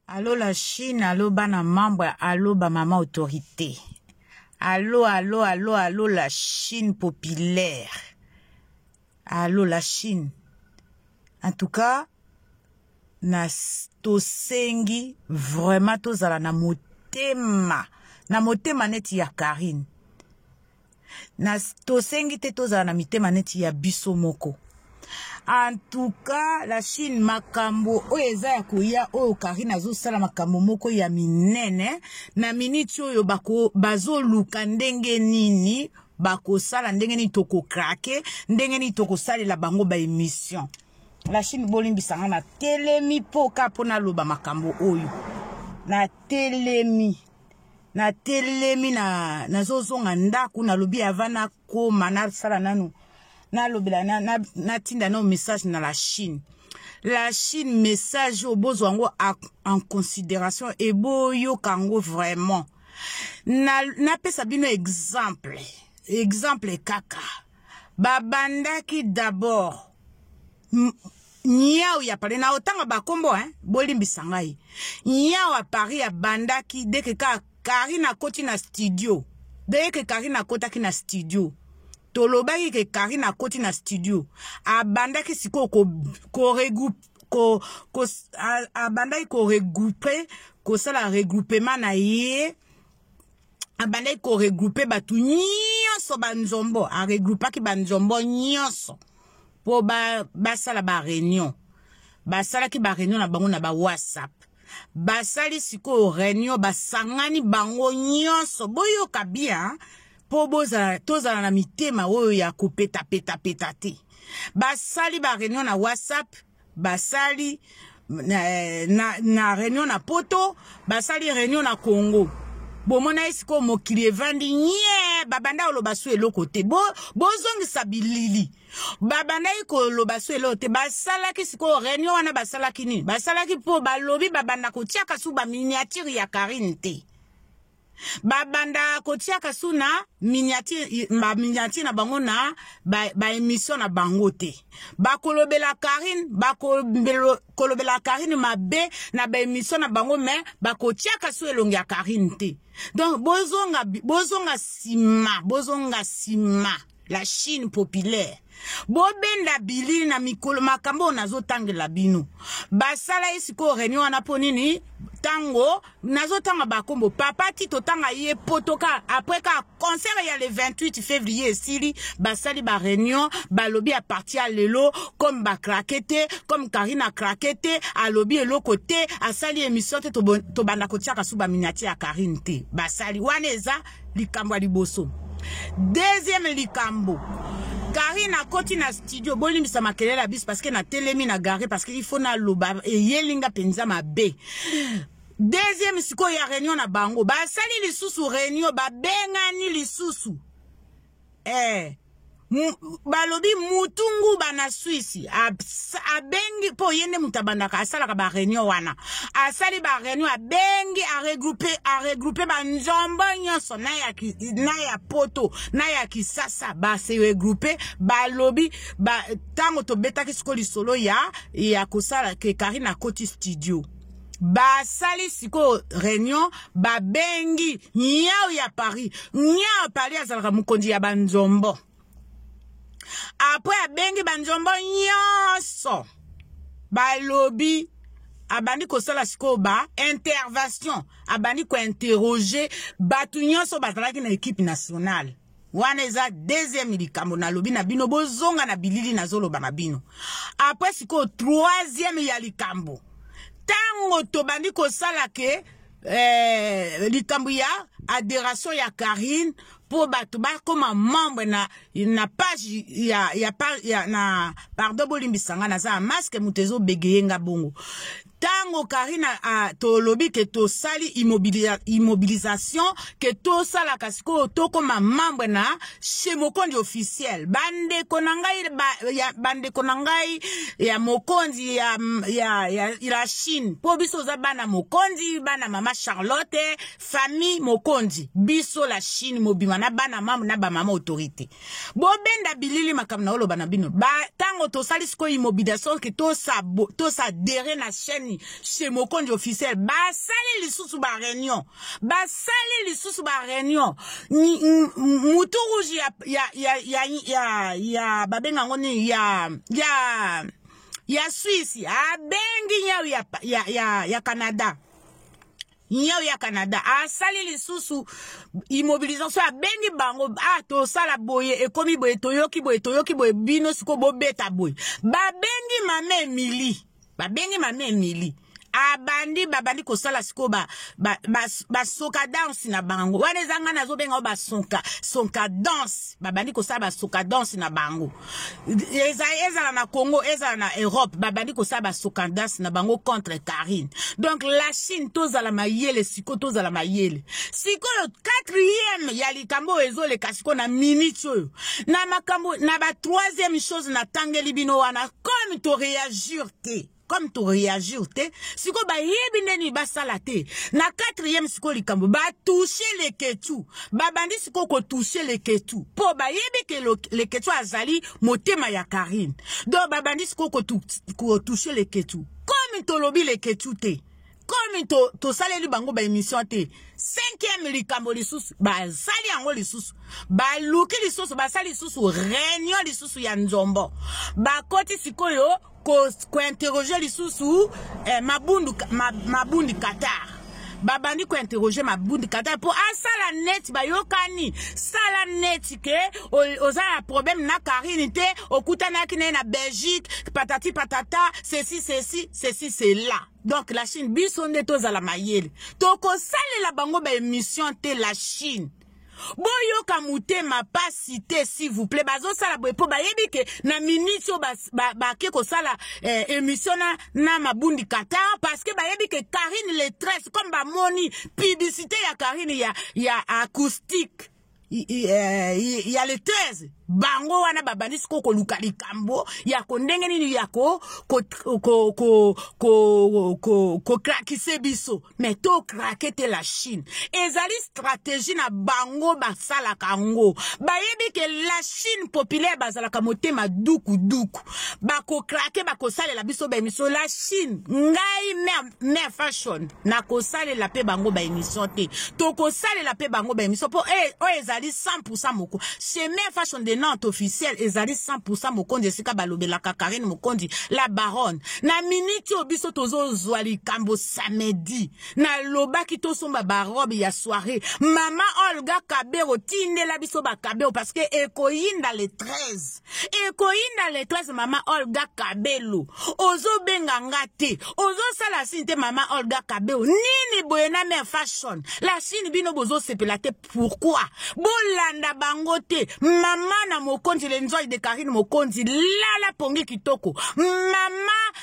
Allo la Chine, allo bana membre, allo ba maman autorité. Allo, allo, allo, allo la Chine populaire. Allo la Chine. En tout cas, na tosengi vraiment tozala na motema, na motema neti ya Karine. Na tosengi te tozala na mitema neti ya biso moko. En tout cas, la Chine, makambo oyo eza ya koya oyo Karine azosala makambo moko ya minene na miniti oyo bazoluka ndenge nini bakosala, ndenge nini tokokrake, ndenge nini tokosalela bango ba émission. La Chine, bolimbisa nga na telemi mpo ka mpo naloba makambo oyo. Na telemi. Na telemi na nazozonga ndako, nalobi avant nakoma nasala nanu nalobela natinda na message na la Chine. La Chine, message oyo bozwa yango en considération e boyoka yango vraiment. Napesa bino exemple, exemple kaka. Babandaki d'abord Niao ya Paris, na otanga bakombo hein, bolimbisa ngai. Niao ya Paris abandaki dès que ka Karine akoti na studio. Dès que Karine akotaki na studio, tolobaki ke Karine akoti na studio, abandaki sikoyo ko ko regroupe ko, ko abandaki ko regrouper, kosala regroupement na ye. Abandaki ko regrouper bato nyonso banzombo, aregroupaki banzombo nyonso po basala ba réunion. Basalaki ba réunion na bango na ba WhatsApp. Basali sikoyo réunion, basangani bango nyonso. Boyoka bien po bozala, tozala na mitema oyo ya kopeta peta peta te. Basali ba réunion na WhatsApp, basali na réunion na Poto, basali réunion na Congo. Bomona ye sikoyo mokili evandi nye, babanda koloba so eloko te. Bozongisa bilili. Babandaki koloba so eloko te. Basalaki sikoyo réunion wana, basalaki nini? Basalaki po balobi babanda kotiaka su ba miniature ya Karine te. Babanda kotiaka su na miniature, ba miniature na bango na ba émission na bango te. Bakolobela Karine, bakolobela Karine mabe na ba émission na bango, mais bakotiaka su elongi ya Karine te. Donc bozonga, bozonga sima, bozonga sima la Chine populaire. Bobenda bilili na mikolo makambo oyo nazotangela bino. Basala ye sikoyo réunion wana po nini? Tango nazotanga bakombo papa ti totanga ye poto ka après ka concert ya le 28 février esili, basali ba réunion, balobi à partir ya lelo comme ba craquer te, comme Karine a craquer te, alobi eloko te, asali émission te, tobanda kotiaka su ba miniature ya Karine te. Basali wana eza likambo ya liboso. Deuxième likambo, Karine akoti na studio, bolimbisa makelele ya biso parce que na telemi na gare parce que il faut na loba eyelinga penza mabe. Deuxième sikoyo ya réunion na bango, basali lisusu réunion, babengani lisusu. Balobi mutungu bana Suisse abengi po ye nde mutu abandaka asalaka ba réunion wana, asali ba réunion, abengi aregroupe ba nzombo nyonso na ya Poto na ya Kisasa, ba se regroupe. Balobi ba tango tobetaki sikoyo lisolo ya kosala ke Karine akoti studio, basali sikoyo réunion, babengi Niao ya Paris. Niao ya Paris azalaka mokonzi ya banzombo. Après abengi banzombo nyonso, balobi abandi kosala sikoyo ba intervention, abandi kointerroger bato nyonso bazalaki na équipe nationale. Wana eza deuxième likambo nalobi na bino, bozonga na bilili nazoloba na bino. Après sikoyo troisième ya likambo, tango tobandi kosala ke likambo ya adhération ya Karine po bato bakoma membre na page ya na pardon, bolimbisa nga, naza ya masque, moto ezobegeye nga bongo. Tango Karine tolobi ke tosali immobilisation, ke tosalaka sikoyo tokoma membre na chez Mokonzi officiel, bandeko na ngai bandeko na ngai ya Mokonzi ya Chine, po biso oza bana Mokonzi, bana mama Charlotte, famille Mokonzi, biso la Chine mobima na bana mama na ba mama autorité. Bobenda bilili makambo na oloba na bino. Ba tango tosali sikoyo immobilisation ke tosa adhérer na chaîne. Chez Mokonzi officiel basali lisusu ba réunion, basali lisusu ba réunion. Mutu rouge ya ya ya ya ya, ya babenga yango nini, ya ya ya Suisse abengi nyau ya ya ya, ya Canada. Nyau ya Canada asali lisusu immobilisation, abengi bango: "Ah, tosala boye, ekomi boye, toyoki boye, toyoki boye, bino sikoyo bobeta boye." Babengi mama Emilie, babengi mama Emilie, abandi, babandi kosala sikoyo basoka danse na bango. Wana eza ngai nazobenga oyo basonka sonka danse. Babandi kosala basoka danse na bango, ezala na Congo, ezala na Europe, babandi kosala basoka danse na bango contre Karine. Donc la Chine, tozala mayele sikoyo, tozala mayele sikoyo. Quatrième ya likambo oyo ezoleka sikoyo na minute oyo, na makambo na ba troisième chose natangeli bino wana, comme toréagir te, comme toréagir te, sikoyo bayebi ndeni basala te. Na quatrième sikoyo likambo, batouche Leketu. Babandi sikoyo kotouche Leketu mpo bayebi ke Leketu azali motema ya Karine. Donc babandi sikoyo kotouche Leketu. Comme tolobi Leketu te, comme tosaleli bango baémission te, cinquième likambo lisusu basali yango lisusu, baluki lisusu, basali lisusu réunion lisusu ya nzombo. Bakoti sikoyo kointerroger lisusu mabundu, Mabundi Qatar. Babandi kointerroger Mabundi Qatar mpo asala neti bayokani, sala neti ke oza na problème na Karine te, okutanaki na ye na Belgique, patati patata, ceci ceci ceci cela. Donc la Chine, biso nde tozala mayele, tokosalela bango baémission te. La Chine, boyoka motema pasi te, s'il vous plaît. Bazosala boye mpo bayebi ke na miniti oyo bake kosala émission na Mabundi Qatar, parce que bayebi ke Karine le 13, comme bamoni publicité ya Karine ya acoustique ya le 13, bango wana babandi sikoyo koluka likambo ya ko ndenge nini ya kocraquer biso. Mais tocraquer te. La Chine, ezali stratégie na bango, basalaka yango. Bayebi ke la Chine populaire bazalaka motema dukuduku, bakocraquer, bakosalela biso baémission. La Chine, ngai Mare Fashion nakosalela mpe bango baémission te, tokosalela mpe bango baémission mpo oyo ezali 100 moko. Chez Mare Fashion de Nantes officiel ezali 100 Mokonzi, esika balobelaka Karine Mokonzi la baronne. Na miniti oyo biso tozozwa likambo samedi, nalobaki tosomba barobe ya soirée. Mama Olga Kabero, tindela biso bakabero parce que ekoyinda le 13, ekoyinda le 13. Mama Olga Kabelo, ozobenga nga te, ozosala sini te. Mama Olga Kabelo, nini boye na Mare Fashion? La Chine, bino bozosepela te, pourquoi? Bolanda bango te. Mama na Mokonzi, le nzoi de Karine Mokonzi, lala pongi kitoko.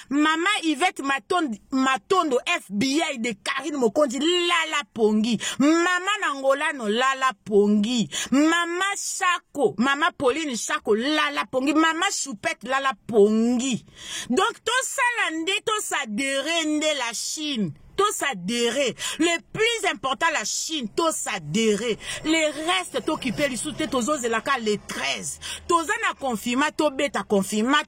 Mama Ivete Matondo, Matondo FBI de Karine Mokonzi, lala pongi. Mama na Ngolano, lala pongi. Mama Shako, mama Pauline Shako, lala pongi. Mama Choupette, lala pongi. Donc tosala nde tosadhérer nde la Chine, tosadhérer. Le plus important, la Chine, tosadhérer. Le reste tokipe lisusu te. Tozozelaka le 13, toza na confinement, tobeta confinement,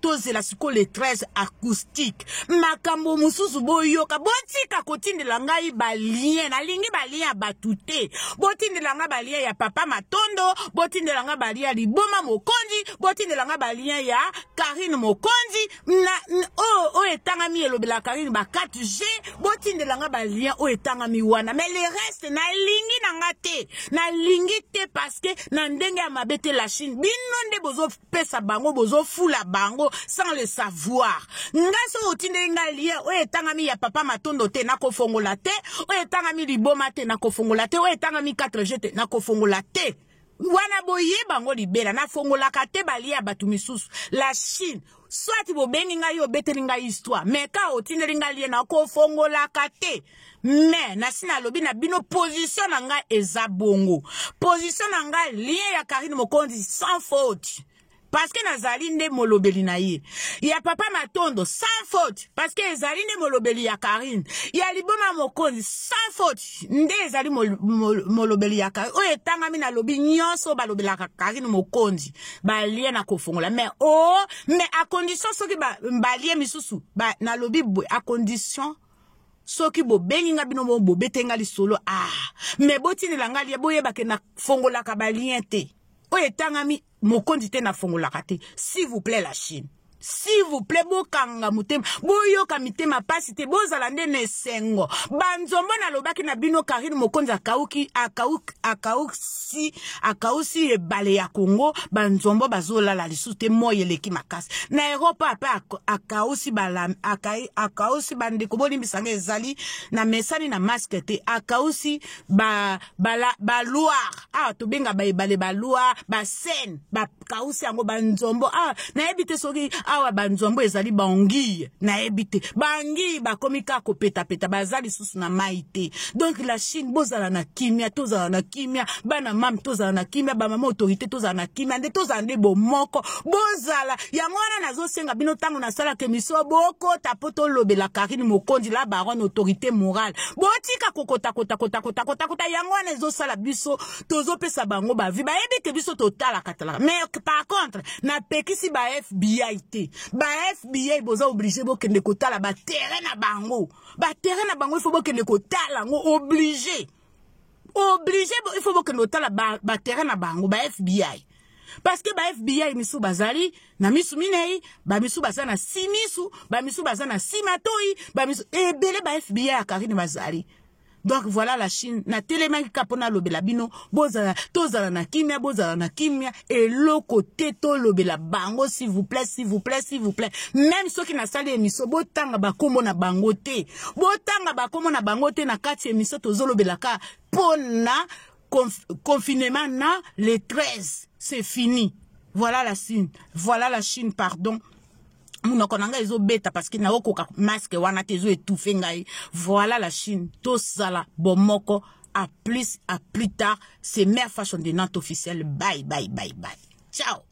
tozela sikoyo le 13 acoustique. Makambo mosusu boyoka, botika kotindela ngai balien. Nalingi balien ya bato te. Botindela ngai balien ya papa Matondo, botindela ngai balien ya Liboma Mokonzi, botindela ngai balien ya Karine Mokonzi oyo oyo etangami elobela Karine ba 4G. Botindela nga balien oyo etangami wana, mais le reste nalingi na nga te, nalingi te, parce que na ndenge ya mabe te. La Chine, bino nde bozopesa bango, bozofula bango sans le savoir. Nga so otindeli nga lien oyo etangami ya papa Matondo te, nakofongola te. Oyo etangami Liboma te, nakofongola te. Oyo etangami 4G te, nakofongola te. Wana boyeba yango libela, nafongolaka te balien ya bato misusu. La Chine, soit bobengi ngai, obeteli ngai histoire, mais ka otindeli ngai lien, nakofongolaka te. Mais nasi nalobi na bino, position na ngai eza bongo. Position na ngai, lien ya Karine Mokonzi sans faute. Parce que nazali nde molobeli na ye. Ya papa Matondo sans faute parce que ezali nde molobeli ya Karine. Ya liboma mokonzi sans faute nde ezali mol, mol, molobeli ya Karine. Oyo etangami nalobi nyonso balobelaka Karine mokonzi balie na kofongola mais oh mais à condition soki ba, balie misusu ba, nalobi boye à condition soki bobengi nga bino bo bobete nga lisolo ah mais botindela nga lie boyeba ke nafongolaka ba lien te oyo etangami mokonzi te nafongolaka te. S'il vous plaît la Chine, s'il vous plaît, bokanga motema, boyoka mitema pasi te, bozala nde na esengo. Banzombo nalobaki na bino, Karine Mokonzi akauki akauki akausi akausi ebale ya Congo, banzombo bazolala lisusu te, moi eleki makasi na Europe ape akausi bala akausi bandeko, bolimbisa nga, ezali na mesani na masque te, akausi ba bala ba Loire awa tobenga ba ebale ba Loire, ba Seine, bakausi yango banzombo. Awa nayebi te soki awa banzombo ezali baanguille, nayebi te. Baanguille bakomi kaka kopetapeta, baza lisusu na mai te. Donc la Chine, bozala na kimia, tozala na kimia, bana mame tozala na kimia, bamama autorité tozala na kimia, nde tozala nde bomoko, bozala yango wana nazosenga bino. Ntango nasalaka émission, bokota mpo tolobela Karine Mokonzi la baronne, autorité morale. Botika kokotakotakotakotakotakota, yango wana ezosala biso tozopesa bango bavi, bayebi ke biso totalaka talaka. Mais par contre napekisi ba FBI te. Ba FBI boza obligé bokende kotala baterrain na bango, baterrain na bango il faut bokende kotala yango, obligé, obligé, il faut bokende kotala baterrain na bango ba FBI, parce que ba FBI misu bazali na misu minei, bamisu baza na si misu, bamisu baza na si matoi, bamisu ebele ba FBI ya Karine bazali. Donc voilà la Chine, natelemaki kaka mpo nalobela bino, bozala, tozala na kimia, bozala na kimia, eloko te tolobela bango. S'il vous plaît, s'il vous plaît, s'il vous plaît, même soki nasali émission, botanga bakombo na bango te, botanga bakombo na bango te na kati émission. Tozolobelaka mpo na confinement na le 13, c'est fini. Voilà la Chine, voilà la Chine, pardon, monoko na ngai ezobeta parce que naokoka masque wana te, ezoétouffe ngai. Voilà la Chine, tosala bomoko. À plus, à plus tard. C'est Mère Fashion de Nantes officiel. Bye bye bye bye, ciao.